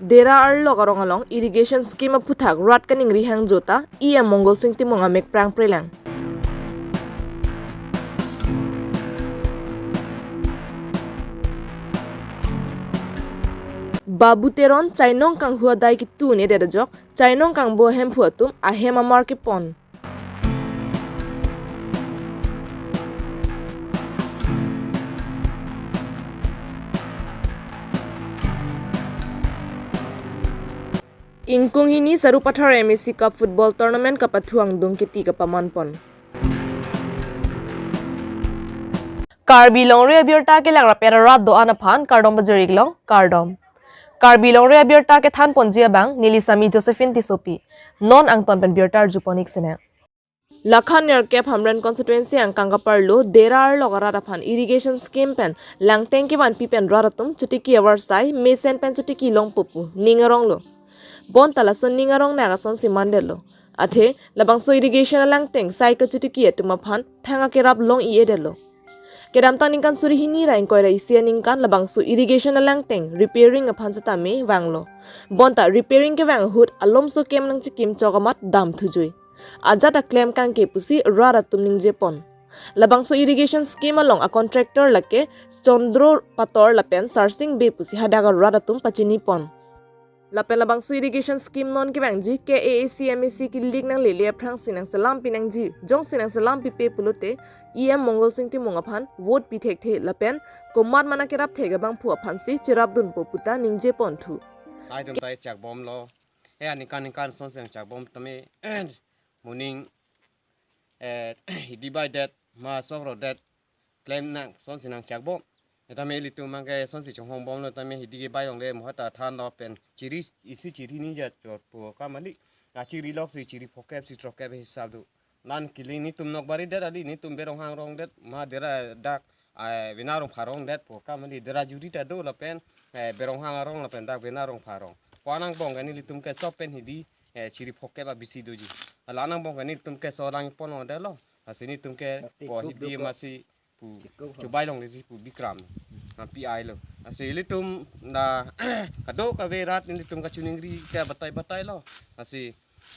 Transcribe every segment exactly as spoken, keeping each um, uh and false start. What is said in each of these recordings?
Dera arlok arong along irrigation scheme aphuthak rat kaningri hangjo ta E M Mongol Sing Timung amek prangprelang. Babu Teron chainong kanghu adai kitu ne det ajok, chainong kangbo ahemphu atum ahem amar kepon. Ingkung hini Sarupathar M A C Cup Football Tournament kapathu angdung kiti kapamanpon. Karbi Longri Abirta kelang rapet arat do-an aphan kardom pajir-ik long, kardom. Karbi Longri Abirta kethanponji abang neli Sami Josephine Tissopi. Non angton pen birta arjupon-ik sinang. Lakhan nerkep Hamren constituency angkang kaparlo Dera arlok arat aphan irrigation scheme pen langteng kevanpi pen rat atum chotiki avarsai mesen pen chotiki longpo pu ning aronglo. Bonta laso ning arong nak asonsi mandetlo. Athe labangso irrigation alangteng sai kachotiki atum aphan thang akerap long-i-edetlo. Kedamtang ningkan suri hini ra ingkoi ra isi aningkan labangso irrigation alangteng repairing aphan setame vanglo. Bonta repairing kevang ahut alomso kem nangchikim chok amat damthujui. Ajat aklem kangke pusi rat atum ningjepon. Labangso irrigation scheme along a contractor lake Chandro Pator lapen Sarsing Bey pusi hadak arat atum pachinipon. Lapen labangso irrigation scheme non kevangji K A A C M A C kilik nanglele aphrangsi nangselam pinangji. Jongsi nangselam pipe pulote E M Mongol Sing Timung aphan vote pi thekthe lapen komat mana kerap thek abangphu aphansi cherapdunpo puta ningjeponthu. Laidun tai chakbomlo. He aningkan ningkan sonsi nangchakbom tame moning, eh, hidi baidet ma sok rodet klem nang sonsi nangchakbom. Tame ilitum abangke sonsi chonghongbomlo tame hidi ke bai longle mo hata thanlo pen chiri isi chiri ni jat chot po kamali. A chiri loksi chiri phokep si throkep hisap do. Lan kiling netum nokbari det ali netum Berong Hangrong det ma Dera dak, eh, Bena Rongpharong det po kamali Dera juri ta do lapen, eh, Berong Hangrong lapen dak Bena Rongpharong. Ko anangbong ke nelitum ke sop pen hidi, eh, chiri phokep abisi doji. Ala anangbong ke nelitum ke so lang pon detlo. Lasi netum ke Mati ko kup hidi do ko. Masi pu Chikup ho. Chubai longle si pu Bikram. Na P I lo. Lasi ilitum na kadokave rat nelitum kachiningri ke batai batai lo. Lasi,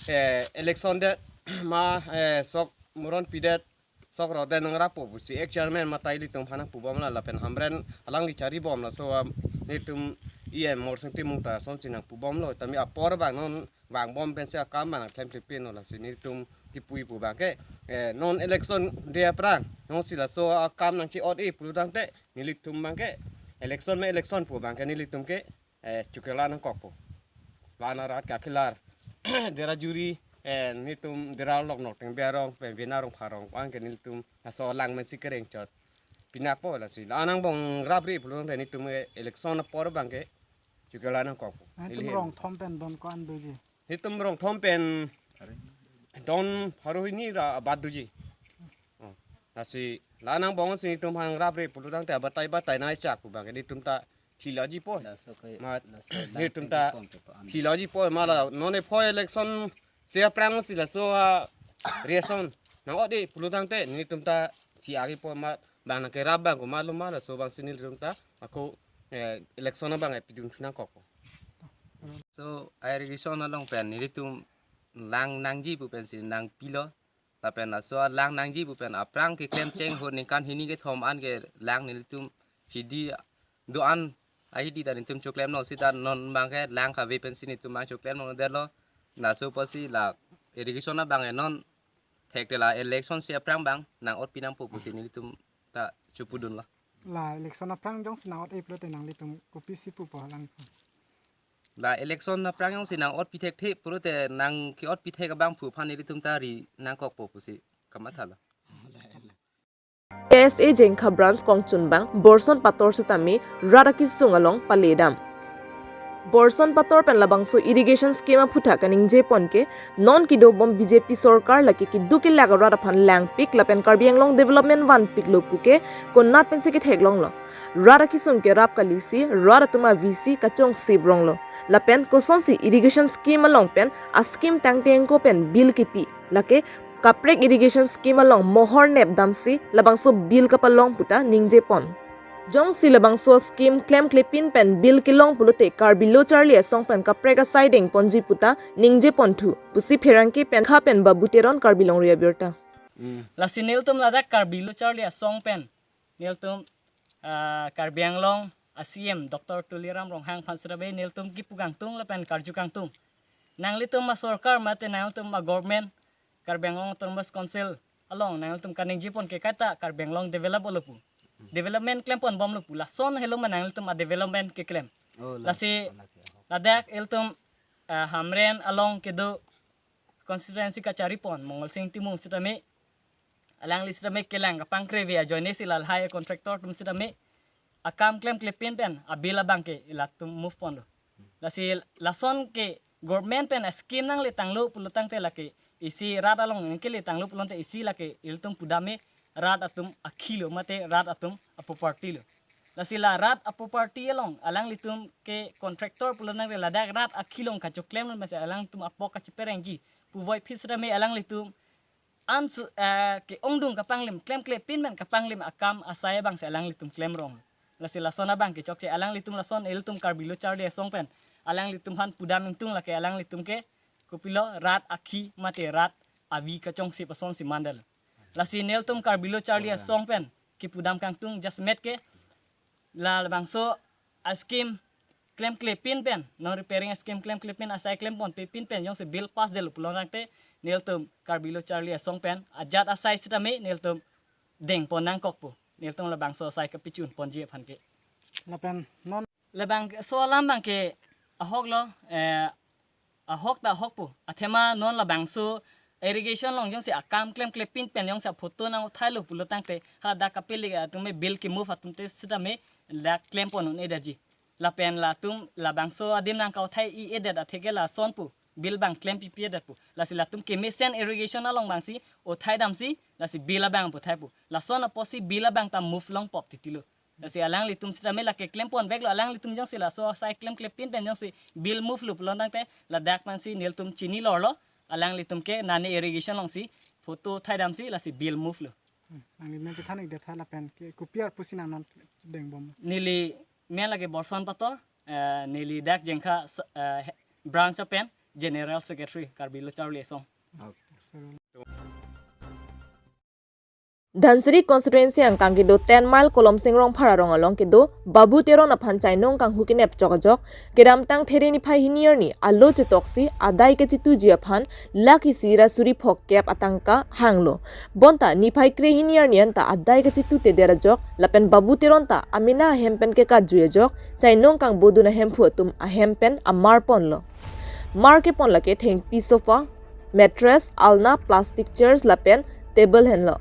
eh, election det ma, eh, sok muron pidet sok rodet nangrapo pusi ex chairman mate ilitum aphan nangpubomlo lapen Hamren alangli charibomlo so, um, netum E M Mongol Sing Timung ta sonsi nangpubomlo tame apor abang non vangbom pensi akam abang klem klem pin lo lasi netum kipuji pu abangke, eh, non election de aphrang non si laso akam nangche-ot-e pulotangte nelitum abangke election me election pu abangke nelitum ke, eh, chokela nangkokpo. Lan arat ke akhilar Dera juri, eh, netum Dera lok nok teng Berong pen Bena Rongpharong abangke nelitum laso lang mensi kereng chot pinakpo lasi la anangbong rapri pulotangte netum, eh, election apor abangke chokela nangkokpo. Netum Ilhin. Rong thom pen don ko-an doji. Netum rong thom pen don pharo hini ra abat doji. Oh. Lasi la anangbong si netum aphan rapri pulotangte abatai batai nangchak pu abangke netum ta thiloji po. Laso ke, Ma-, laso netum ta lang pon ke pa an. Thiloji po ma la non e phoi election si aphrangsi laso, ah, ration nang-ot-e pulotangte netum ta thi-ak-i po ma bang nangkerap abang komatlo ma laso abangsi nelitum ta ako, eh, election abang, eh, pidun nangkokpo. So, irrigation along pen nelitum lang nangji pu pensi nangpilo. Lapen laso lang nangji pu pen aphrang keklem cheng ahut ningkan hini kethom an ke lang nelitum hidi do-an ahidi ta nelitum choklemlo seta non abangke lang kave pensi nelitum abang choklemlo detlo. Laso apotsi la irrigation abang non thekte la election si aphrang abang nang-ot pinangpo pusi nelitum ta chopudunlo. La election aphrang jongsi nang-ot-e pulote nanglitum kopisi pupo lang. La election aphrang jongsi nang-ot pithekthe pulote nangke-ot pithek abangphu aphan nelitum ta ri nangkokpo pusi kamathalo. K S A Jengkha Branch kongchunbang Borson Pator setame rat akesung along paledam. Borson Pator pen labangso irrigation scheme aphuthak kaningje pon ke non kedobom B J P sorkar lake keduk kelak arat aphan langpik lapen Karbi Anglong development vanpiklo puke konat pensi ketheklonglo. Rat akesung kerap kalisi rat atum avisi kachongsip ronglo. Lapen kosonsi irrigation scheme along pen a scheme tangtengko pen bill kepi lake kaprek irrigation scheme along mohor nepdamsi labangso bill kapalong puta ningje pon. Jongsi labangso scheme klemklepin pen bill kelong pulote Karbi Lo Charli Asong pen kaprek asai dengponji puta ningjeponthu pusi pherangke pen kha pen Babu Teron, Karbi Longri Abirta. Lasi nelitum ladak Karbi Lo Charli Asong pen nelitum, ah, Karbi Anglong a C M Doctor Tuliram Ronghang aphan sitame nelitum kipu kangtung lapen karju kangtung. Nanglitum asorkar mate nanglitum a-government, Karbi Anglong Autonomous Council along nanglitum kaningjepon ke kaita Karbi Anglong develop olo pu. Development klemponbomlo pu. Lason helo ma nanglitum a-development keklem. Oh, lasi ladak ilitum, ah, Hamren along kedo constituency kacharipon Mongol Sing Timung sitame, alangli sitame kelang kapangkre ave ajoine si lahai contractor atum sitame akam klemklepin pen a-bill abangke ilitum move ponlo. Lasi lason ke government pen a-scheme nangletanglo pulotangte lake isi rat along nangkeletanglo pulote isi lake ilitum pudam me rat atum akhilo mate rat atum a-property lo. Lasi la rat a-property along alanglitum ke contractor pulotangte ladak rat akhilong kachoklem masi alangtum apok kachiperengji puvoiphit sitame alanglitum an su, eh, ke-ongdung kapanglim, klemklepin pen kapanglim akam asai abangsi alanglitum klemrong. Lasi lason abangke chokche alanglitum lason ilitum Karbi Lo Charli Asong pen alanglitum aphan pudam ingtung lake alanglitum ke kopilo rat akhi mate rat avi kachongsi pasonsi mandal. Lasi nelitum Karbi Lo Charli Asong pen kipudam kangtung jasemet ke la labangso a-scheme klemklepin pen, non repairing a-scheme klemklepin asai klemponpepin pen jongsi bill pass detlo pulotangte nelitum Karbi Lo Charli Asong pen ajat asai sitame nelitum dengpon nangkokpo. Nelitum labangso asai kapachunponji aphan ke. Lapen non labangso alam abangke ahoklo, eh, ahok ta ahokpo. Athema non labangso irrigation along jongsi akam klemklepin pen jongsi a-photo nangthailo pulotangte hadak kapili atum me bill ke-move atum te sitame dak klempon un-edaji. Lapen latum labangso adim nangkauthai-i-edet atheke lasonpo bill abang klempipi-edetpo. Lasi latum kemesen irrigation along abangsi othai damsi lasi bill abang puthaipo. Lason apotsi bill abang ta move longpop titilo. Lasi alanglitum sitame lake klemponveklo, alanglitum jongsi laso asai klemklepin pen jongsi bill move lo pulotangte ladak mansi nelitum chini lorlo, alanglitum ke nani irrigation alongsi photo thai damsi lasi bill move lo. Hmm, nangli men chethan-ikdet tha lapen ke kopi arpusi nang non dengbom? Neli men lake Borson Pator, eh, neli dak Jengkha, eh, branch pen General Secretary Karbi Lo Charli Asong. Okay. Dhansiri constituency angkang kedo ten mile Kolomsing Rongphar arong along kedo Babu Teron aphan chainong kanghu kenep chok ajok kedamtang There niphai hini arni alo chetoksi adai kachituji aphan lakh isi ra suri phongkep atangka hanglo. Bonta niphai kre hini arni anta adai kachitute der ajok lapen Babu Teron ta amena ahem pen kekatjui ajok chainong kangbodun ahemphu atum ahem pen amarponlo. Mar kepon lake thengpi sofa, mattress, alna, plastic chairs lapen table henlo.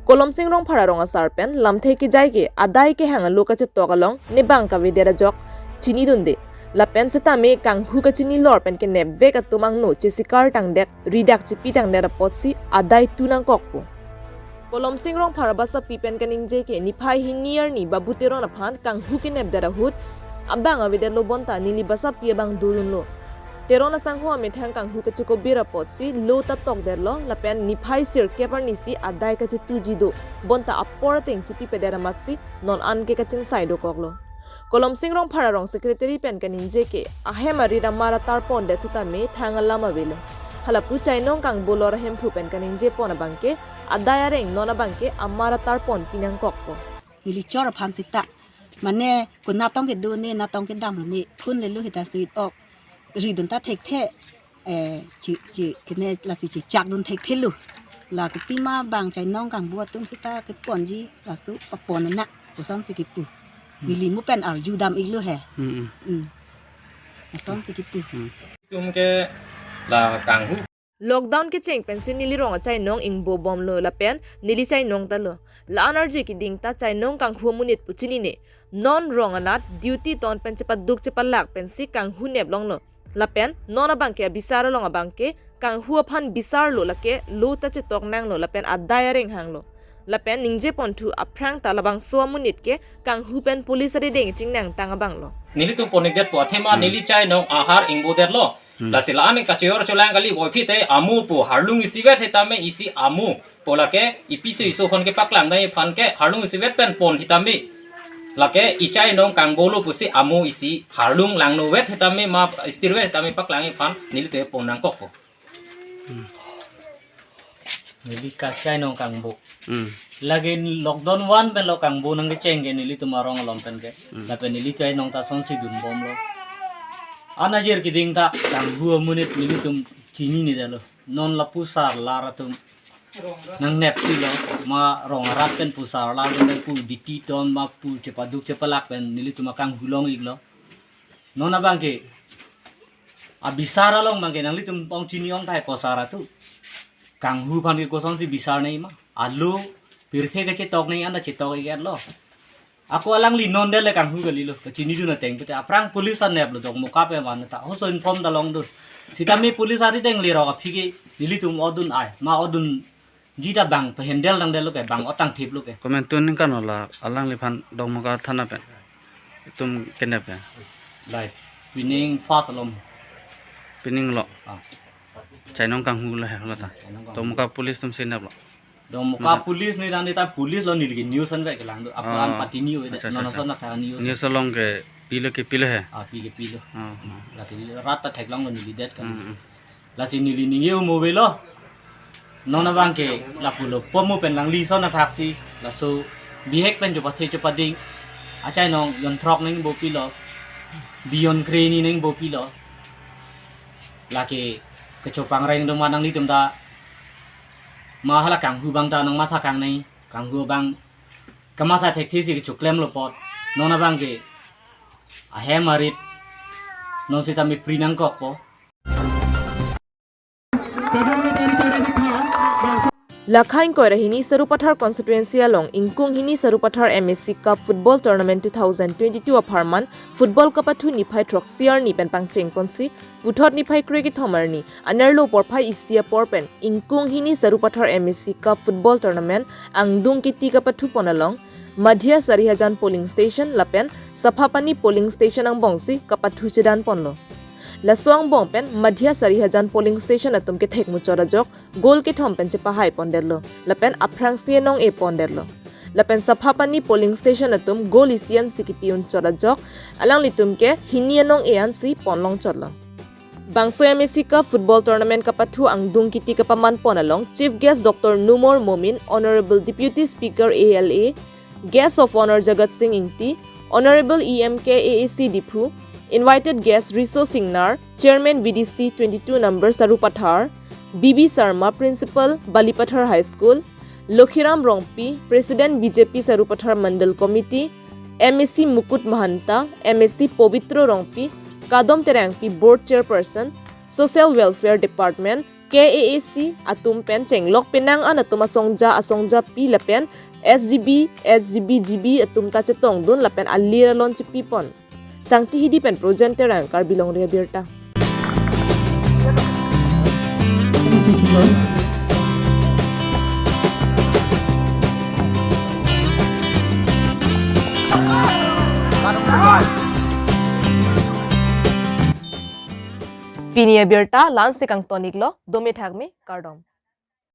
Kolomsing Rongphar arong asar pen lamthe kejai ke adai kehang alo kachetok along nebang kave der ajok chinidunde. Lapen setame kanghu kachinilor pen kenepvek atum angno chesikar tangdet, ridak chipi tangdet apotsi adai tu nangkokpo. Kolomsing Rongphar abasapi pen kaningje ke niphai hini arni Babu Teron aphan kanghu kenepdet ahut abang avedetlo bonta neli basapi abang dorunlo. Teron asangho amethang kanghu kachikobir apotsi lo ta tokdetlo lapen niphai sirkep arnisi adai kachituji do bonta apor ateng chipipedet amatsi non an ke kachingsai dokoklo. Kolomsing Rongphar arong secretary pen kaningje ke ahem arit amar atarpondet setame thang alam avelo. Halapu chainong kangbolor ahemphu pen kaningjepon abangke adai areng non abangke amar atarponpi nangkokpo. Neli chor aphan sita. Mane konatong kedo ne natong kedam ne phun lelo hita suit ok. Ridun ta thekthe. Eh, chi, chi, kene lasi chichakdun thekthelo. La ketima bang chainong kangbo atum sita keponji laso papon na kosonsi kipu. Neli mo pen arju dam-iklo he. Hmm, hmm. Hmm. Kosonsi kipu. Hmm. Tum ke la kanghu. Lockdown kecheng pensi neli rong achainong ingbobomlo lapen neli chainong talo. La-an arje keding ta chainong kanghu amonit pu chinine. Non rong anat duty ton pen chepaduk chepalak pensi kanghu neplonglo. Lapen non abangke abisar along abangke kanghu aphan bisarlo lake lo ta chetok nanglo lapen adai areng hanglo. Lapen ningjeponthu aphrang ta labangso amonit ke kanghu pen police arideng chingnangtang abanglo. Nelitum pon-ikdetpo athema neli chainong ahar ingbodetlo. Hmm. Lasi la-an kachejor cholang kali boiphite amu pu harlung isivet hitame isi amu pu lake ipiso iso aphan kepaklang dai aphan ke harlung isivet pen pon hitame. Lake ichai nong kangbo lo pusi amo isi harlung langno vet hetame ma istir vet hetame paklang iphan nelitum pon nangkokpo. Neli kachai nong kangbo. Hmm. Lake lockdown one pen lo kangbo nangkecheng ke nelitum arong along pen ke. Hmm. Lapen neli chai nong ta sonsi dunbomlo. An ajir keding ta kanghu amonit nelitum chininedetlo. Non lapu sarlar atum nangnep pilo, ma rong arat pen pu sarlar pen pu diti ton ma pu chepaduk chepalak pen nelitum akanghu long-iklo. Non abang ke abisar along abang ke nanglitum pong chini ong thai posar atum. Kanghu aphan ke kosonsi bisar nangji ma? Alo pirthe kachetok nangji anda chetok-iklo. Ako alangli non dele kanghu kalilo. Kachinidun ateng pute aphrang police aneplo, Dokmoka pen van ta. Hoso inform ta longdun. Sitame police arideng lerok aphi ke nelitum odun ai. Ma odunji ta bang pehendel dangdetlo ke, bang otang thiplo ke. Komantu ningkan lo la alangliphan Dokmoka thana pen itum kenep pen. Lai. Pining first alom. Pining lo. Ah. Chai nong kanghu lo he lo ta. Chai nong kanghu. Dokmoka police atum si neplo. Dokmoka police ni dan ta police lo neli ke news an ke kelang do. Apa an pati news, accha, accha, non accha. Ason athak news. News along ke pilo ke pilo he. Ah, pi ke pilo. Oh, oh. Lati rat ta theklonglo neli det kan. Hmm, hmm. Lasi neli ningje mo avelo. Non abang ke lapulo pomo pen langli ason athaksi. Laso bihek pen chopathe chopading. Achai nong jonthrok nangbo pilo. Bijon kreni nangbo pilo. Lake kecho pangreng do ma nanglitum ta. Ma hala kanghu abang ta nangmatha kang nangji, kanghu abang kamatha thekthe si kecho klemlo apot. Non abang ke ahem arit non sitame pri nangkokpo. Lakhang Koirahini Sarupathar constituency along ingkung hini Sarupathar M A C Cup Football Tournament two thousand twenty-two apharman football kapathu niphai throksi arni pen pangcheng ponsi puthot niphai krekethom arni anerlo porphai isi apor pen ingkung hini Sarupathar M A C Cup Football Tournament angdung kiti kapathu pon along Madhya Sarihajan polling station lapen Saphapani polling station angbongsi kapathu chedan ponlo. Laso angbong pen Madhya Sarihajan polling station atum kethek muchot ajok goal kethom pen chepahai pondetlo lapen aphrangsi enong-e pondetlo. Lapen Saphapani polling station atum goal isi ansi kipi unchot ajok alanglitum ke hini enong-e ansi ponlongchotlo. Bangso M A C Cup Football Tournament kapathu angdung kiti kapaman pon along Chief Guest Doctor Numor Momin, Honorable Deputy Speaker A L A, Guest of Honor Jagat Singh Ingti, Honorable E M K A A C Diphu, Invited Guest Riso Singnar, Chairman V D C twenty-two number Sarupathar, B B Sarma, Principal Balipathar High School, Lokhiram Rongpi, President B J P Sarupathar Mandal Committee, M A C Mukut Mahanta, M A C Pobitro Rongpi, Kadom Terangpi Board Chairperson, Social Welfare Department, K A A C atum pen chenglok penang an atum asongja asongjapi lapen S G B, S G B G B atum ta chetongdun lapen alir alon chepipon. Sangti Hidi pen Projen Terang, Karbi Longri Abirta. Pini abirta la-ansi kangton-iklo, dome thakme, kardom.